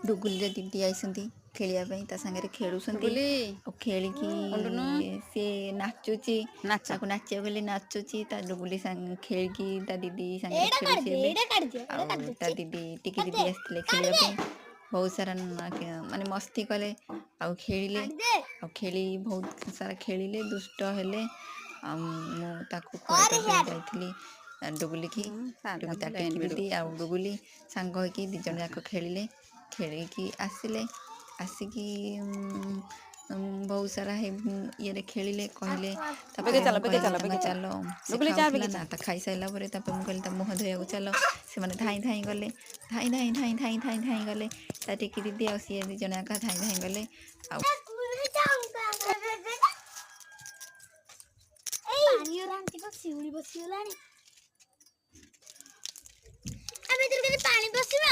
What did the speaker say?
ଡୁଗୁଲିର ଦିଦି ଆଇଛନ୍ତି ଖେଳିବା ପାଇଁ, ତା ସାଙ୍ଗରେ ଖେଳୁଛନ୍ତି। ଡୁଗୁଲି। ଆଉ ଖେଳିକି କୁଣ୍ଡୁନୁ। ସିଏ ନାଚୁଛି। ନାଚ। ତାକୁ ନାଚିବାକୁ ହେଲେ ନାଚୁଛି। ତା ଡୁଗୁଲି ସାଙ୍ଗ ଖେଳିକି ତା ଦିଦି ସାଙ୍ଗରେ ଏଇଟା ଖେଳୁଛି କାଟିଦେ, ଏବେ। ଏଇଟା କାଟିଦେ, ଏଇଟା ଆଉ କାଟିଦେ। ତା ଦିଦି, ଟିକି ଦିଦି ଆସିଥିଲେ ଖେଳିବା ପାଇଁ। ବହୁତ ସାରା ମାନେ ମସ୍ତି କଲେ ଆଉ ଖେଳିଲେ। କାଟିଦେ। ଆଉ ଖେଳି ବହୁତ ସାରା ଖେଳିଲେ, ଦୁଷ୍ଟ ହେଲେ। ଆଉ ମୁଁ ତାକୁ ଖୁଆଇବା ପାଇଁ ଯାଇଥିଲି ଡୁଗୁଲିକି। ତା ଟିକି ଦିଦି ଆଉ ଡୁଗୁଲି ସାଙ୍ଗ ହେଇକି 2 ଜଣ ଯାକ ଖେଳିଲେ। ଖେଳିକି ଆସିଲେ, ଆସିକି ବହୁତ ସାରା ଇଏରେ ଖେଳିଲେ, କହିଲେ। ତାପରେ ବେଗେ ଚାଲ, ମୁଁ ବେଗେ କହିଲି ଚାଲ, ତମେ ବେଗେ ଚାଲ। ଚାଲ। ସେ ଡୁଗୁଲି ଯା, ଖାଉଥିଲା ବେଗେ ନା, ଚାଲ। ତା ଖାଇସାରିଲା ପରେ ତାପରେ ମୁଁ କହିଲି ତା ମୁହଁ ଧୋଇବାକୁ ଚାଲ। ସେମାନେ ଧାଇଁ ଧାଇଁ ଗଲେ, ଧାଇଁ ଧାଇଁ ଧାଇଁ ଧାଇଁ ଧାଇଁ ଧାଇଁ ଗଲେ। ତା ଟିକି ଦିଦି ଆଉ ସିଏ 2 ଜଣ ଯାକ ଧାଇଁ ଧାଇଁ ଗଲେ। ଆଉ ପାଣି ରାନ୍ତି ଶିଉଳି ବସିଗଲାଣି। ଆମେ ଭିତରେ ପାଣି ପଶିବ।